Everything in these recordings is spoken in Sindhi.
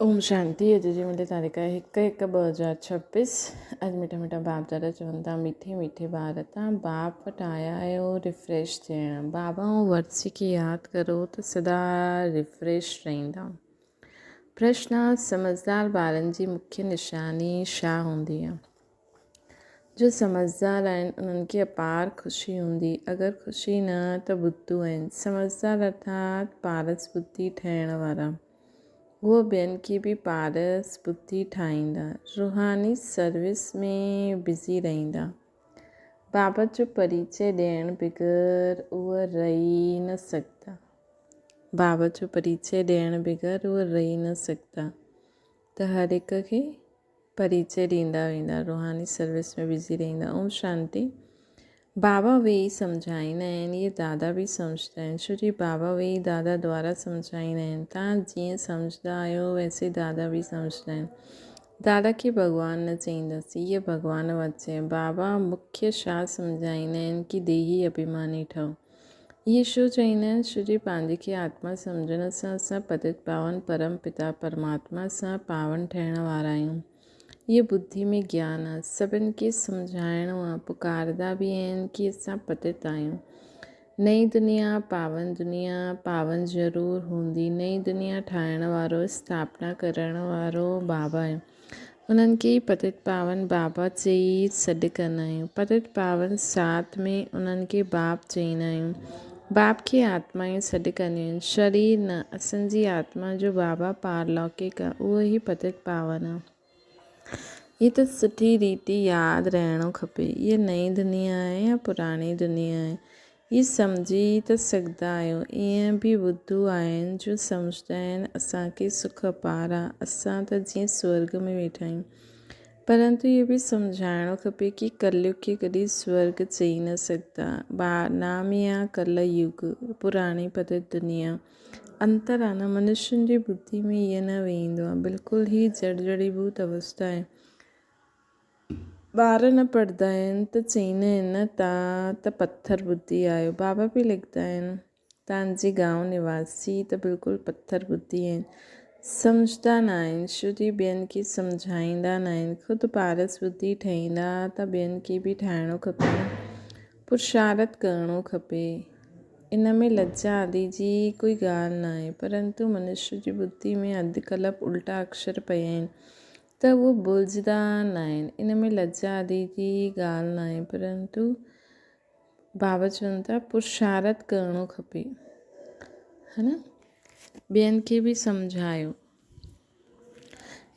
اوم شانتي اڄ جي ملي تاريخ آهي هڪ هڪ 2026. اڄ مٺا مٺا باپ دادا چون ٿا مٺي مٺي ٻار تان باپ وٽ آيا آهيو ريفريش ٿيڻ بابا ۽ ورثي کي ياد ڪرو ته سدا ريفريش رهندا. پرشن، سمجھدار ٻارن جي مکيه نشاني ڇا هوندي آهي؟ جو سمجھدار آهن انهن کي اپار خوشي هوندي، اگر خوشي نه ته بدو آهن. سمجھدار ارٿات پارس بدي ٺهڻ وارا. هو ٻين کي به پارس ٻڌي ٺاهيندا. روحاني سروس ۾ بزي رهندا. بابت جو پريچي ڏيڻ بغير اهي رهي نه سگهندا. بابت جو پريچي ڏيڻ بغير اهي رهي نه سگهندا ته هر هڪ کي پريچي ڏيندا ويندا، روحاني سروس ۾ بزي رهندا. اوم شانتي. بابا ويهي سمجهائيندا آهن، اهي دادا به سمجهندا آهن، ڇو جي بابا ويهي دادا دوارا سمجهائيندا آهن. توهان جيئن سمجهندا آهيو ويسي دادا به سمجهندا آهن. دادا کي ڀڳوان نه چئينداسين، اهي ڀڳوان وچ آهن. بابا مکيه ڇا سمجهائيندا آهن ڪي ديهي اڀيماني ٺهو. اهي ڇو چئيندا آهن؟ ڇو جي پنهنجي کي آتما سمجهڻ سان اسان پتت پاون پرم پتا پرماتما سان پاون ٺهڻ وارا آهيون. اهي ٻڌي ۾ گيان آ. سڀن کي سمجهائڻو آ. پڪاردا به آهن ڪي اسان پتت آهيون. نئين دنيا پاون دنيا پاون ضرور هوندي. نئين دنيا ٺاهڻ وارو اسٿاپنا ڪرڻ وارو بابا آهي. انهن کي ئي پتت پاون بابا چئي سڏ ڪندا آهيون. پتت پاون ساٿ ۾ انهن کي باپ چئيندا آهيون. باپ کي آتمائون سڏ ڪنديون آهن. شرير نه، اسان جي آتما جو بابا پارلوڪڪ آهي، اهو ئي پتت پاون آهي. هي ته سٺي ريتي ياد رهڻو کپي. هيء نئين دنيا آهي يا پراڻي دنيا آهي؟ هي سمجهي ته سگهندا آهيو. ائين به ٻڌو آهن جو سمجهندا آهن اسان کي سک اپار آ، اسان ته جيئن سورڳ ۾ ويٺا آهيون. پرنتو اهو به سمجهائڻو کپي ڪي ڪليگ کي ڪڏهن سورڳ چئي نه سگهندا. نام ئي آ ڪل يگ، پراڻي پتت دنيا. انتر آ نه، منشين جي ٻڌي ۾ ائين نه ويهندو آ. بلڪل هي جڙ جڙي ڀوت اوستا آهي. ٻار نه پڙهندا آهن ته چئيندا آهن نه تان ته پٿر ٻڌي آهيو. بابا به لکندا آهن تان جي گائون نواسي ته بلڪل پٿر ٻڌي آهن. سمجهندا نه آهن. شروع ٻين کي سمجهائيندا نه آهن. خود پارس ٻڌي ٺهيندا ته ٻين کي به ٺاهڻو کپي نه. پرشارت ڪرڻو کپي. ان ۾ لڄا آدي جي ڪوئي ڳالهه نه آهي. پرنتو منشي جي ٻڌي ۾ اڌ ڪلپ الٽا اڪشر پيا آهن. ته اهي ڀلجندا ناهن. ان ۾ لڄا آدي جي ڳالهه ناهي پرنتو بابا چون ٿا پرشارت ڪرڻو کپي ها نه ٻين کي به سمجهايو.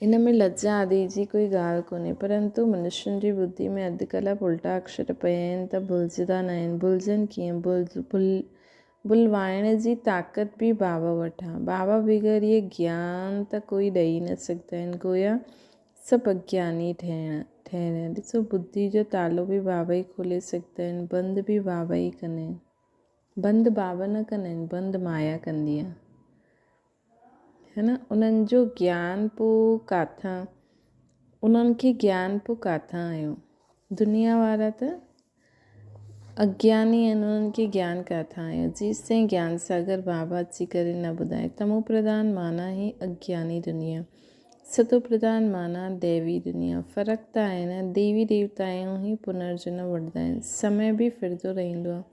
ان ۾ لڄا آدي جي ڪوئي ڳالهه ڪونهي پرنتو منشين جي ٻڌي ۾ اڌ ڪلاڪ الٽا اڪشر پيا آهن ته ڀلجندا ناهن. ڀلجن ڪيئن؟ ڀل ڀلوائڻ جي طاقت به بابا وٽ آ. بابا بغير اهي گيان ته ڪوئي ڏئي نه سگهندا آهن. گويا سڀ اگياني ٺهريا. ڏسو ٻڌي جو تالو به بابا ئي کولي سگهندا آهن، بند به بابا ئي ڪندا آهن. بند بابا نه ڪندا آهن، بند مايا ڪندي آ. هي نه انهن جو گيان پو ڪاٿان انهن کي گيان پو ڪاٿان آيو. دنيا وارا ته اگياني آهن انهن کي گيان ڪاٿان آيو. جيستائين گيان ساگر بابا اچي ڪري نه ٻڌائي. تمو پرڌان معنيٰ هي اگياني دنيا. ستو پرڌان معنيٰ ديوي دنيا. فرق ته آهي نه. ديوي ديوتائون هي پنرجنم وٺندا آهن. سمي به ڦرندو رهندو آهي.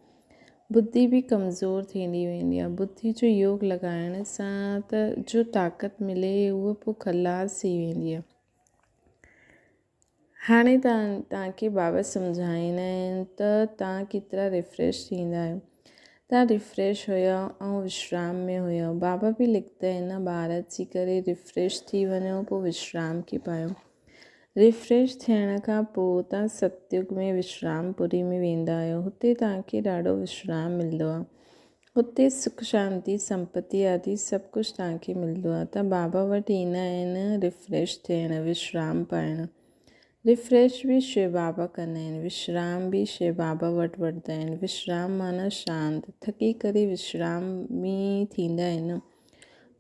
ٻڌي به ڪمزور ٿيندي ويندي آهي. ٻڌي جو يوگ لڳائڻ سان ته جو طاقت ملي اها پوء خلاص ٿي ويندي آهي. هاڻي توهان کي بابا سمجهائيندا آهن ته توهان ڪيترا ريفريش ٿيندا آهيو. توهان ريفريش هيا ۽ وشرام ۾ هيا. بابا به لکتا آهن نه ٻار اچي ڪري ريفريش ٿي وڃو پوء وشرام کي پايو. ريفريش ٿيڻ کان پوء توهان ستيگ ۾ وشرام پوري ۾ ويندا آهيو. هتي توهان کي ڏاڍو وشرام ملندو آهي. اتي سک شانتي سمپتي آدي سڀ ڪجهه توهان کي ملندو آهي ته بابا وٽ ايندا آهن ريفريش ٿيڻ وشرام پائڻ. ريفريش به شو بابا ڪندا آهن وشرام به شو بابا وٽ وٺندا آهن. وشرام معنيٰ شانت ٿڪي ڪري وشرام به ٿيندا آهن.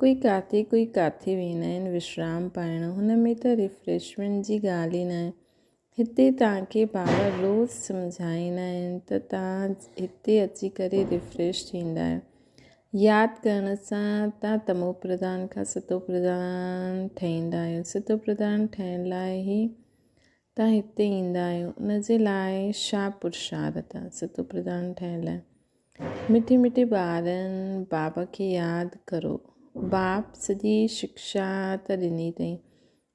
ڪوئي ڪاٿي ڪوئي ڪاٿي ويندا آهن وشرام پائڻ. هن ۾ ته ريفريشمينٽ جي ڳالهه ئي ناهي. هتي توهان کي بابا روز سمجهائيندا آهن ته توهان هتي اچي ڪري ريفريش ٿيندا آهيو. ياد ڪرڻ سان تان تمو پرڌان کان ستو پرڌان ٺهيندا آهيو. ستو پرڌان ٺهڻ لاء ئي تان هتي ايندا آهيو. ان جي لاء ڇا پرشارت آهي؟ ستو پرڌان ٺهڻ لاء مٺي مٺي ٻارن بابا کي ياد ڪرو. باپ سڄي شڪشا ته ڏني اٿئي.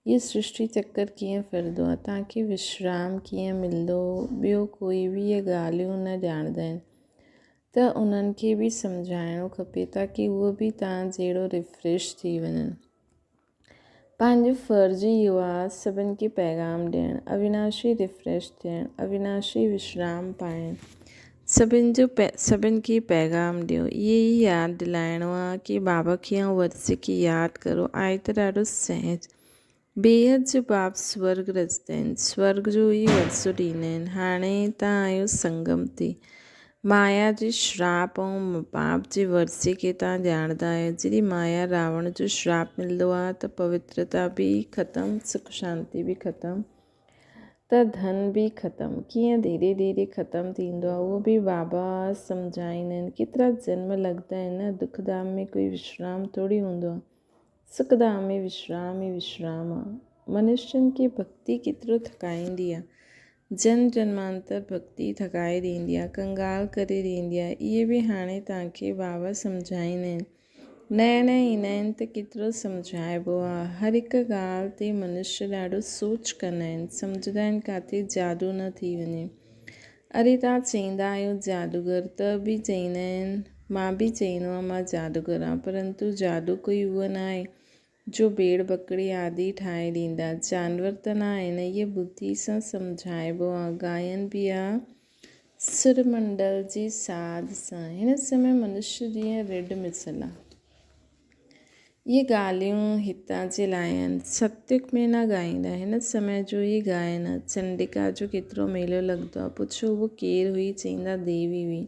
هي سرشٽي چڪر ڪيئن ڦرندو آهي؟ توهان کي وشرام ڪيئن ملندو؟ ٻيو ڪوئي به اهي ڳالهيون نه ڄاڻندا آهن ته انهن کي به سمجهائڻو کپي تاڪي اهو به توهان جهڙو ريفريش ٿي وڃن. پنهنجو فرض ئي اهو آهي سڀن کي پيغام ڏيڻ، اويناشي ريفريش ٿيڻ، اويناشي وشرام پائڻ. سڀن جو سڀن کي پيغام ڏيو. اهي ئي ياد دلائڻو آ ڪي بابا کي ۽ ورثي کي ياد ڪرو. آهي ته ڏاڍو سهج. بيحد جو باپ سورڳ رچندا آهن. سورڳ جو ئي ورثو ڏيندا آهن. هاڻي تان آهيو سنگم تي. مايا جي شراپ ۽ باپ جي ورثي کي تان ڄاڻندا آهيو. جڏهن مايا راوڻ جو شراپ ملندو آ ته پوترتا به ختم، سک شانتي به ختم. ته ڌن به ختم، ڪيئن ڌيري ڌيري ختم ٿيندو آهي، اهو به بابا سمجهائيندا آهن. ڪيترا جنم لڳندا آهن نه، دک ڌام ۾ ڪوئي وشرام ٿوري هوندو آهي، سک ڌام ۾ وشرام ئي وشرام آهي. منشين کي ڀڳتي ڪيترو ٿڪائيندي آهي، جنم جنمانتر ڀڳتي ٿڪائي ڏيندي آهي، ڪنگال ڪري ڏيندي آهي، اهي به هاڻي توهان کي بابا سمجهائيندا آهن. نيڻ ايندا آهن ته ڪيترو سمجهائبو آ. هر هڪ ڳالهه تي منشيه ڏاڍو سوچ ڪندا آهن. سمجهندا آهن ڪاٿي جادو نه ٿي وڃي. اري توهان چئيندا آهيو جادوگر ته به چئيندا آهن مان به چئيندو آهيان مان جادوگر آهيان پرنتو جادو ڪوئي اهو نه آهي جو ڀيڙ ٻڪري آدي ٺاهي ڏيندا. جانور ته نه آهن. اهي ٻڌي سان سمجهائبو آ. ڳائن به آ سر منڊل جي ساز سان. هن سمي منشيه جيئن رڍ مثل آ. اهي ڳالهيون هتان جي لاء آهن. ستيگ ۾ نه ڳائيندا. هن سمي جو هي ڳائن آ. چنڊيڪا جو ڪيترو ميلو لڳندو آ. پڇو هوء ڪير هئي؟ چئيندا ديوي هئي.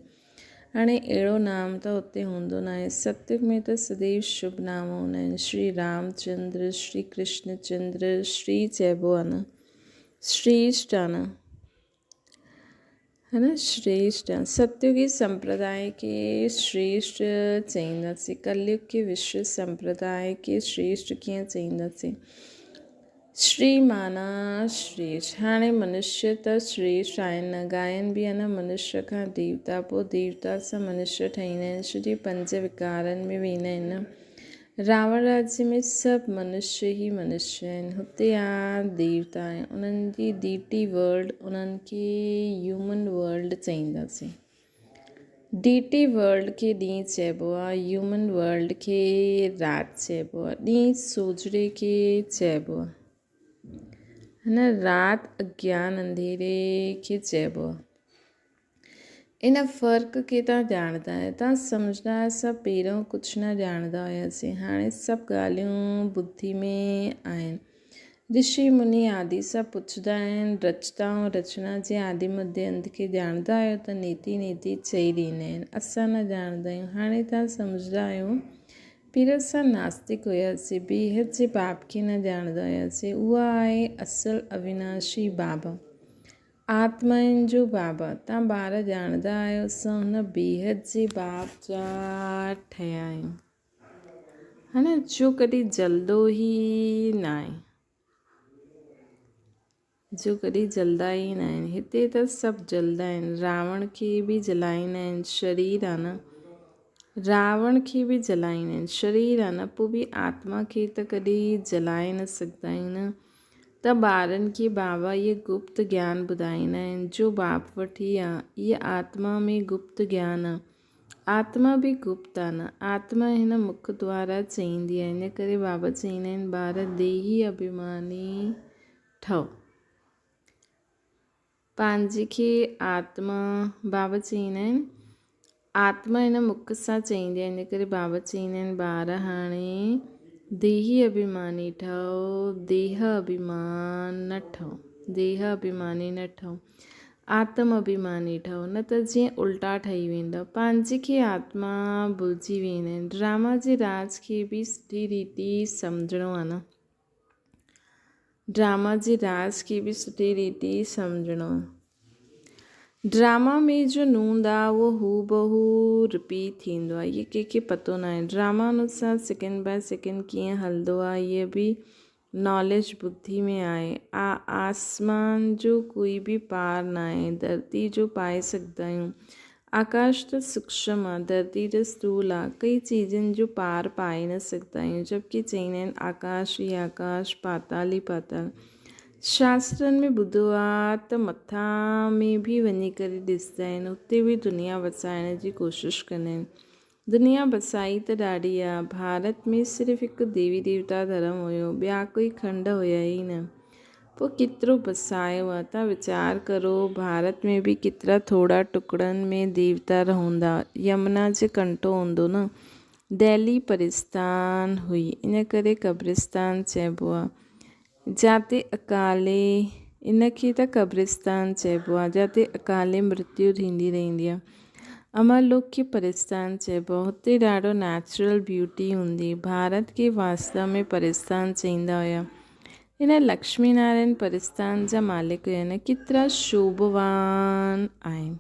هاڻي اهڙو نام ته اتي هوندو ناهي. ستيگ ۾ ته سديو شڀ نام هوندا آهن. شري رامچندر، شري ڪرشن چندر، شري چئبو آ نه. شريشٽ آ نه. هن شريشٽ ستيگي سمپرداء کي شريشٽ چئينداسين. ڪليگ کي وشو سمپرداء کي شريشٽ ڪيئن چئينداسين؟ شري معنيٰ شريشٽ. هاڻي منشيه ته شريشٽ آهن نه، گائن به آهن. منشيه کان ديوتا، پوء ديوتا سان منشيه ٺهيندا آهن. شري پنج وڪارن ۾ ويندا آهن نه. راوڻ راجيه ۾ سڀ منشيه ئي منشيه آهن. هتي آ ديوتا آهن. انهن جي ڊيٽي ورلڊ انهن کي هيومن ورلڊ چئينداسين. ڊيٽي ورلڊ کي ڏينهن چئبو آ، هيومن ورلڊ کي رات چئبو آ. ڏينهن سوجهري کي چئبو آ. هن رات اگيان انڌيري کي چئبو آ. ان فرق کي تان ڄاڻندا آهيو. تان سمجهندا آهيو اسان پهريون ڪجهه نه ڄاڻندا هياسين. هاڻي سڀ ڳالهيون ٻڌي ۾ آهن. رشي مني آدي سان پڇندا آهن. رچتا ۽ رچنا جي آدي مڌي انت کي ڄاڻندا آهيو ته نيتي نيتي چئي ڏيندا آهن. اسان نه ڄاڻندا آهيون. هاڻي تان سمجهندا آهيو. پهريون اسان ناستڪ هياسين. بيحد جي باپ کي نه ڄاڻندا هياسين. اها آهي اصل اويناشي بابا. آتمائن جو بابا، تان ٻار ڄاڻندا آهيو، اسان هن بيحد جي باپ جا ٺهيا آهيون. ها نه، جو ڪڏهن جلدو ئي ناهي. جو ڪڏهن جلدا ئي ناهن. هتي ته سڀ جلدا آهن. راوڻ کي به جلائيندا آهن. شرير آ نه. راوڻ کي به جلائيندا آهن. شرير آ نه، پوء به آتما کي ته ڪڏهن جلائي نه سگهندا آهيون نه. ته ٻارن کي بابا اهي گپت گيان ٻڌائيندا آهن، جو باپ وٽ ئي آ. اهي آتما ۾ گپت گيان آ. آتما به گپت آ نه. آتما هن مک دوارا چئيندي آ. ان ڪري بابا چئيندا آهن، ٻار ديهي اڀيماني ٺهو. پنهنجي کي آتما، بابا چئيندا آهن، آتما هن مک سان چئيندي آهي، ان ڪري بابا چئيندا آهن، ٻار هاڻي ديهي اڀيماني ٺهو، ديهه اڀيمان نه ٺهو، ديهه اڀيماني نه ٺهو، آتم اڀيماني ٺهو، نه ته جيئن الٽا ٺهي ويندؤ، پنهنجي کي آتما ڀلجي ويندا آهن. ڊراما جي راز کي به سٺي ريتي سمجهڻو آهي نه. ڊراما جي راز کي به سٺي ريتي سمجهڻو. ڊراما ۾ جو نوند آ اهو هوبهو رپيٽ ٿيندو آ اهي ڪنهن کي پتو ناهي ڊراما انوسار سيڪنڊ باء سيڪنڊ ڪيئن هلندو آ اهي به ناليج ٻڌي ۾ آهي آ آسمان جو ڪوئي به پار ناهي ڌرتي جو پائي سگهندا آهيون آڪاش ته سوڪشم آ ڌرتي ته ستول آ ڪئي چيزن جو پار پائي نه سگهندا آهيون جبڪه چئيندا آهن آڪاش ئي آڪاش پاتال ئي پاتال شاسترن ۾ ٻڌو آ ته مٿان ۾ به وڃي ڪري ڏسندا آهن، اتي به دنيا وسائڻ جي ڪوشش ڪندا آهن. دنيا وسائي ته ڏاڍي آ. ڀارت ۾ صرف هڪ ديوي ديوتا ڌرم هيو، ٻيا ڪوئي کنڊ هيا ئي نه. پوء ڪيترو وسايو آ. تان ويچار ڪرو ڀارت ۾ به ڪيترا ٿورا ٽڪڙن ۾ ديوتا رهندا. يمنا جي ڪنٺو هوندو نه. دهلي پرستان هئي، ان ڪري قبرستان چئبو آ. جاتي اڪالي، ان کي ته قبرستان چئبو آهي، جاتي اڪالي مرتيو ٿيندي رهندي آهي. امر لوڪ کي پرستان چئبو آهي. هتي ڏاڍو نيچرل بيوٽي هوندي. ڀارت کي واستو ۾ پرستان چئيندا هيا. هن لڪشمي نارائڻ پرستان جا مالڪ هيا نه، ڪيترا شوڀوان آهن.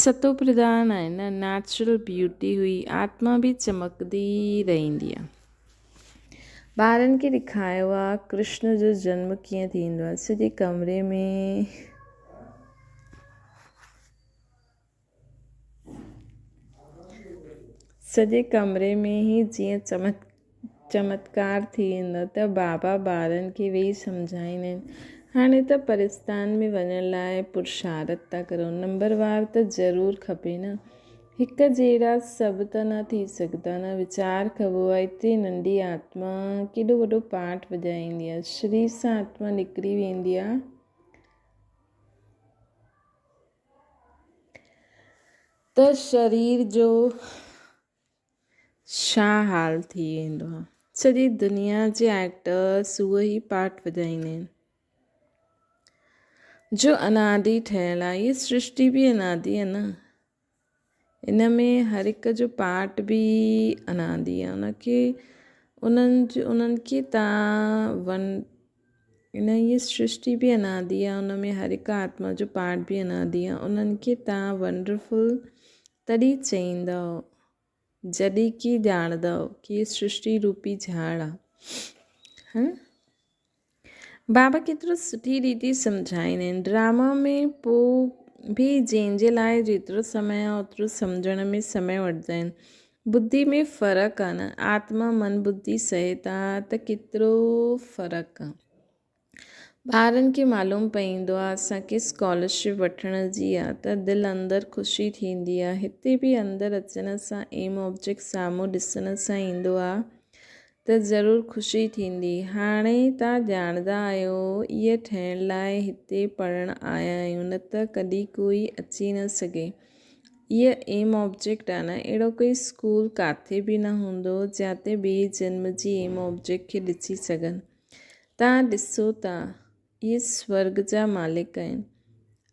ستو پرڌان آهن نه، نيچرل بيوٽي هئي، آتما به چمڪندي رهندي آهي. ٻارن کي ڏيکايو آ ڪرشن جو جنم ڪيئن ٿيندو آ سڄي ڪمري ۾ سڄي ڪمري ۾ ئي جيئن چمڪ چمتڪار ٿي ويندو ته بابا ٻارن کي ويهي سمجهائيندا آهن هاڻي ته پرستان ۾ وڃڻ لاء پرشارت ٿا ڪرو نمبر وار ته ضرور کپي نه هڪ جهڙا سڀ ته نه ٿي سگهندا نه ويچار ڪبو آهي ايتري ننڍي آتما ڪيڏو وڏو پاٺ وڄائيندي آهي شرير سان آتما نڪري ويندي آهي ته شرير جو ڇا حال ٿي ويندو آهي سڄي دنيا جي ايڪٽرس اهو ئي پارٽ وڄائيندا آهن جو انادي ٺهيل آهي هي سرشٽي به انادي آهي نه ان ۾ هر هڪ جو پارٽ به انادي آهي ان کي انهن جو انهن کي تان ون ان هي سرشٽي به انادي آهي ان ۾ هر هڪ آتما جو پارٽ به انادي آهي انهن کي تان ونڊرفل تڏهن چئيندؤ جڏهن ڪي ڄاڻندؤ ڪي هي سرشٽي روپي جهاڙ آ. ها بابا ڪيترو سٺي ريتي سمجهائيندا آهن ڊراما ۾ پو به جنهن جي لاء جيترو سمي آ اوترو سمجهڻ ۾ سمي وٺندا آهن ٻڌي ۾ فرق آ نه آتما من ٻڌي سهت آ ته ڪيترو فرق آ. ٻارن کي معلوم پئيندو آ اسان کي اسڪالرشپ وٺڻ جي آ ته دل اندر خوشي ٿيندي آ هتي به اندر اچڻ سان ايم آبجيڪٽ سامهون ڏسڻ سان ايندو آ ته ضرور خوشي ٿيندي هاڻي تان ڄاڻندا آهيو اهي ٺهڻ لاء هتي پڙهڻ آيا آهيون نه ته ڪڏهن ڪوئي اچي نه سگهي اهي ايم آبجيڪٽ آ نه اهڙو ڪوئي اسڪول ڪاٿي به نه هوندو جاتي ٻئي جنم جي ايم آبجيڪٽ کي ڏسي سگهن. توهان ڏسو ته اهي سورڳ جا مالڪ آهن.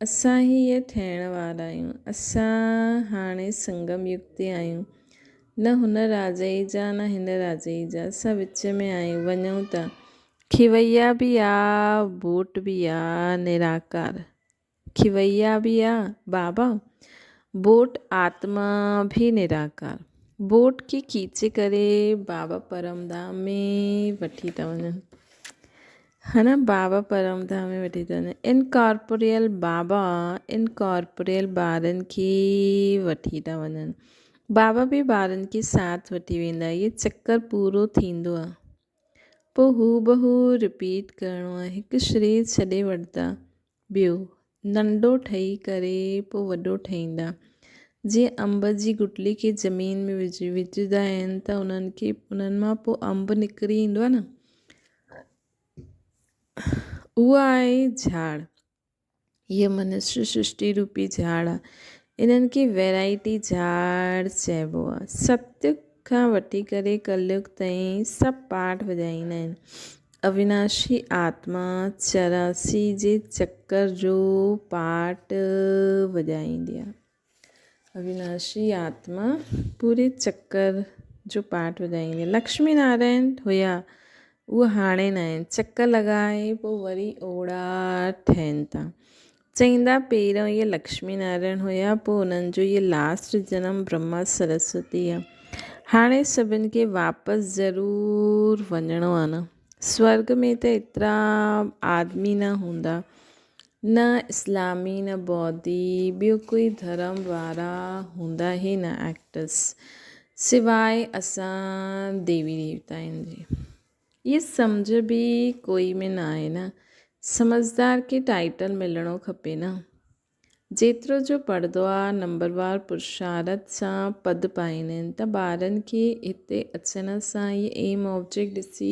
اسان ئي اهي ٺهڻ وارا آهيون. اسان هاڻي سنگم يگ تي آهيون. نه هن راجائي جا نه هن راجائي جا. اسان وچ ۾ آهيون. وڃون ٿا. کيويا به آ، بوٽ به آ، نراڪار. کيويا به آ، بابا. بوٽ آتما به نراڪار. بوٽ کي کيچي ڪري بابا پرم ڌام ۾ وٺي ٿا وڃن. ها نه بابا پرم ڌام ۾ وٺي ٿا وڃن. انڪارپوريل بابا انڪارپوريل ٻارن کي وٺي ٿا وڃن. بابا به ٻارن کي ساٿ وٺي ويندا. هي چڪر پورو ٿيندو آ. پوء هوبهو رپيٽ ڪرڻو آهي. هڪ شرير ڇڏي وٺندا، ٻيو ننڍو ٺهي ڪري پوء وڏو ٺهيندا. جيئن انب جي گٽلي کي زمين ۾ وجهي وجهندا آهن ته انهن کي انهن مان پوء انب نڪري ايندو آهي نه اهو آهي جهاڙ. هيء منشي سرشٽي روپي جهاڙ آ. انهن کي ويرائٽي جهاڙ چئبو آ. ستيگ کان وٺي ڪري ڪليگ تائين سڀ پاٺ وڄائيندا آهن. اويناشي آتما 84 جي چڪر جو پاٺ وڄائيندي آ. اويناشي آتما پوري چڪر جو پاٺ وڄائيندي. لڪشمي نارائڻ هيا اهي هاڻي نه آهن. چڪر لڳائي پوء وري اوڙا ٺهن ٿا. چئيندا پهريون اهي لڪشمي نارائڻ هيا پوء انهن جو اهي لاسٽ جنم برهما سرسوتي آ. هاڻي سڀن کي واپس ضرور وڃڻو آ نه. سورڳ ۾ ته ايترا آدمي نه هوندا. نه اسلامي نه بودي ٻيو ڪوئي ڌرم وارا هوندا ئي نه ايڪٽرس سواء اسان ديوي ديوتائن جي. اهي سمجهه به ڪوئي ۾ نه آهي نه. سمجهدار کي ٽائيٽل ملڻو کپي نه. جيترو جو پڙهندو آ نمبروار پرشارت سان پد پائيندا آهن ته ٻارن کي هتي اچڻ سان اهي ايم آبجيڪٽ ڏسي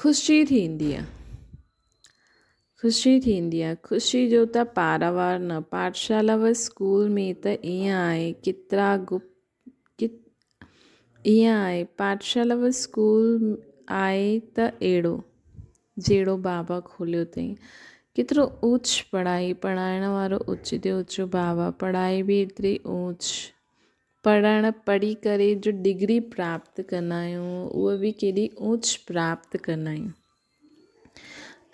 خوشي ٿيندي آ. خوشي ٿيندي آ. خوشي جو ته پاراوار نه. پاٺشالا و اسڪول ۾ ته ائين آهي ڪيترا گپ ائين آهي، پاٺشالا و اسڪول آهي ته اهڙو، جهڙو بابا کوليو اٿئين. ڪيترو اوچ پڙهائي، پڙهائڻ وارو اوچي تي اوچو بابا، پڙهائي به ايتري اوچ. پڙهڻ، پڙهي ڪري جو ڊگري پراپت ڪندا آهيون، اها به ڪيڏي اوچ پراپت ڪندا آهيون.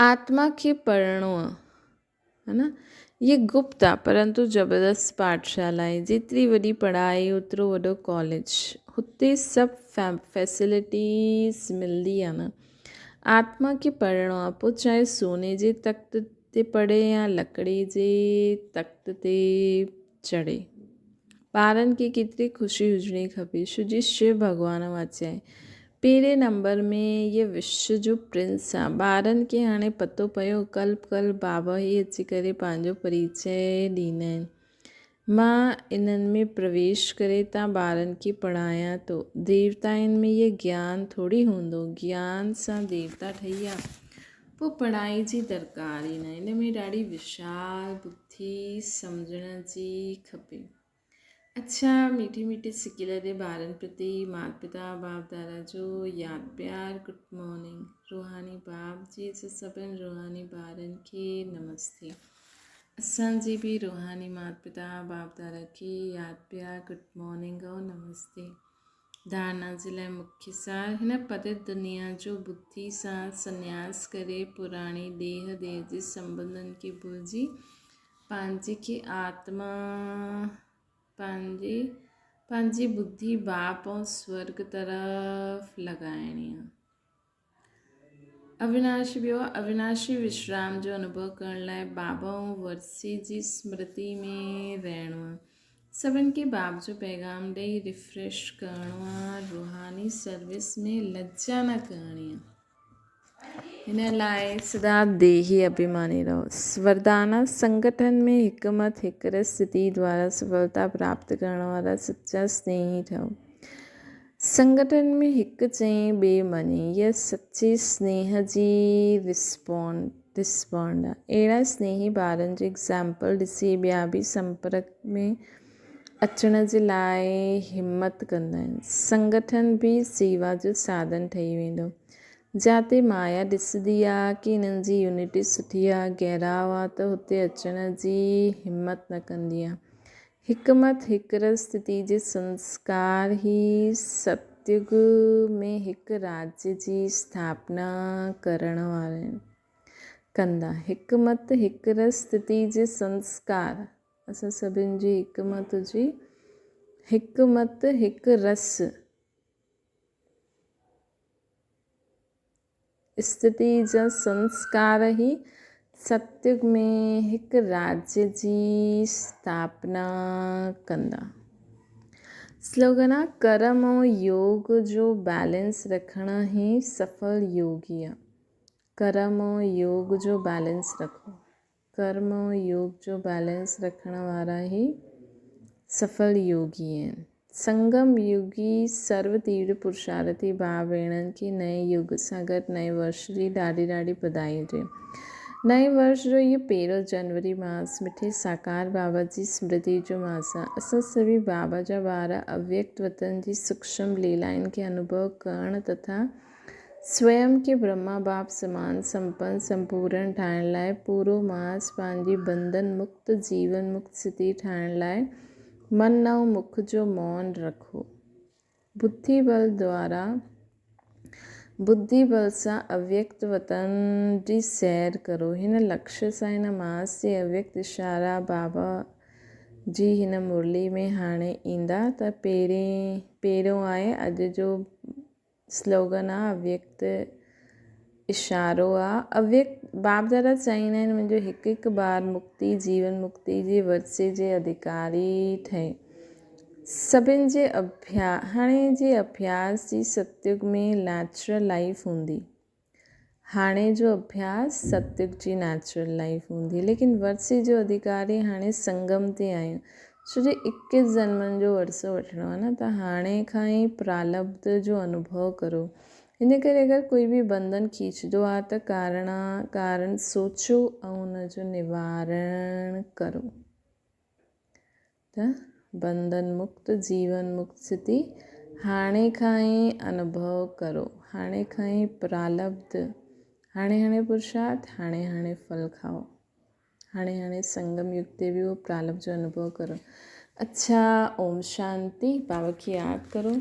آتما کي پڙهڻو آهي. ها نه هيء گپت آ پرنتو زبردست پاٺشالا آهي جيتري وڏي پڙهائي اوترو وڏو ڪاليج هتي سڀ فيسلٽيز ملدي آ نه آتما کي پڙهڻو آ پوء چاهي سوني جي تخت تي پڙهي يا لڪڙي جي تخت تي چڙهي ٻارن کي ڪيتري خوشي هجڻي کپي شو جي شو ڀڳوان واچي پهرين نمبر ۾ هيء وشو جو پرنس آ. ٻارن کي هاڻي پتو پيو ڪلپ ڪلپ بابا ئي اچي ڪري پنهنجو پريچئه ڏيندا آهن. مان انهن ۾ پرويش ڪري تان ٻارن کي پڙهايان ٿو. ديوتائن ۾ هيء گيان ٿوري هوندو. گيان سان ديوتا ٺهي ويا. پوء پڙهائي جي درڪار ئي نه. ان ۾ ڏاڍي وشال بڌي سمجهڻ جي کپي. اڇا ميٺي ميٺي سڪيل جي ٻارن پرتي مات پتا باپ دادا جو ياد پيار گڊ مارننگ روحاني باپ جي سڀن روحاني ٻارن کي نمستي اسان جي به روحاني مات پتا باپ دادا کي ياد پيار گڊ مارننگ ۽ نمستي ڌارنا جي لاء مکيه سار هن پتيت دنيا جو بڌي سان سنياس ڪري پراڻي ديهه ديهه جي سنبنڌن کي ڀلجي پنهنجي کي آتما پنهنجي پنهنجي ٻڌي باپ ۽ سورڳ طرف لڳائڻي آ. اويناشي ٻيو اويناشي وشرام جو انوڀو ڪرڻ لاء بابا ۽ ورثي جي سمرتي ۾ رهڻو آ. سڀن کي باپ جو پيغام ڏئي ريفريش ڪرڻو آ. روحاني سروس ۾ لڄا نه ڪرڻي آ. هن لاء سدا ديهي اڀيماني رهو. وردانه سنگٺن ۾ هڪ مت هڪ رس سٿي دوارا سڦلتا پراپت ڪرڻ وارا سچا سنيهي ٺهو. سنگٺن ۾ هڪ چئي ٻئي مڃي اها سچي سنيهه جي رسپانڊ آهي. اهڙا سنيهي ٻارن جو ايگزامپل ڏسي ٻيا به سمپرڪ ۾ اچڻ جي لاء همت ڪندا آهن. سنگٺن به سيوا جو ساڌن ٺهي ويندو. جاتي مايا ڏسندي آ ڪي انهن جي يونٽي سٺي آ، گهراء آ ته هتي اچڻ جي همت نه ڪندي آ. حڪمت هڪ رس ستي جي سنسڪار هي ستيگ ۾ هڪ راجيه جي اسٿاپنا ڪرڻ وارا آهن. ڪندا. حڪمت هڪ رس ستي جي سنسڪار اسان سڀن جي هڪ مت هجي. هڪ مت هڪ رس. استٿي جا سنسڪار هي ستيگ ۾ هڪ راجيه جي اسٿاپنا ڪندا. سلوگن آ ڪرم ۽ يوگ جو بيلنس رکڻ هي سڦل يوگي آ. ڪرم ۽ يوگ جو بيلنس رکو. ڪرم ۽ يوگ جو بيلنس رکڻ وارا ئي سڦل يوگي آهن. سنگم يوگي سرو تيرٿ پرشارٿي ڀاء ڀيڻن کي نئين يگ سان گڏ نئين ورش جي ڏاڍي ڏاڍي بدائي هجي. نئين ورش جو هيء پهريون جنوري ماس مٺي ساڪار بابا جي سمرتي جو ماس آهي. اسان سڀئي بابا جا ٻار اويڪت وطن جي سوڪشم ليلائن کي انوڀو ڪرڻ تٿا سويم کي برهما باپ سمان سمپن سمپورڻ ٺاهڻ لاء پورو ماس پنهنجي بنڌن مڪت جيون مڪت سٿي ٺاهڻ لاء من ۽ مک جو مون رکو. ٻڌي بل دوارا ٻڌي بل سان اويڪت وطن جي سير ڪرو. هن لڪشيه سان هن ماس جي اويڪت اشارا بابا جي هن مرلي ۾ هاڻي ايندا ته پهرين پهريون آهي اڄ جو سلوگن آ اويڪت اشارو آ اويڪت باب دادا چاهيندا آهن منهنجو هڪ هڪ ٻار مڪتي جيون مڪتي جي ورثي جي اڌڪاري ٺهي. سڀن جي اڀيا هاڻي جي اڀياس جي ستيگ ۾ نيچرل لائيف هوندي. هاڻي جو اڀياس ستيگ جي نيچرل لائيف هوندي ليڪن ورثي جو اڌيڪاري هاڻي سنگم تي آهيون ڇو جو اڪيس جنمن جو ورثو وٺڻو آهي نه ته هاڻي کان ئي پرالبڌ جو انوڀو ڪرو ان ڪري اگر ڪوئي به بنڌن کيچدو آهي ته ڪارڻ ڪارڻ سوچو ۽ ان جو نوارڻ ڪرو. ته بنڌن مڪت جيون مڪت سٿي هاڻي کان ئي انوڀو ڪرو، هاڻي کان ئي پرالبڌ، هاڻي هاڻي پرشارٿ، هاڻي هاڻي ڦل کائو، هاڻي هاڻي سنگم يگ تي به اهو پرالبڌ جو انوڀو ڪرو. اڇا اوم شانتي بابا کي ياد ڪرو.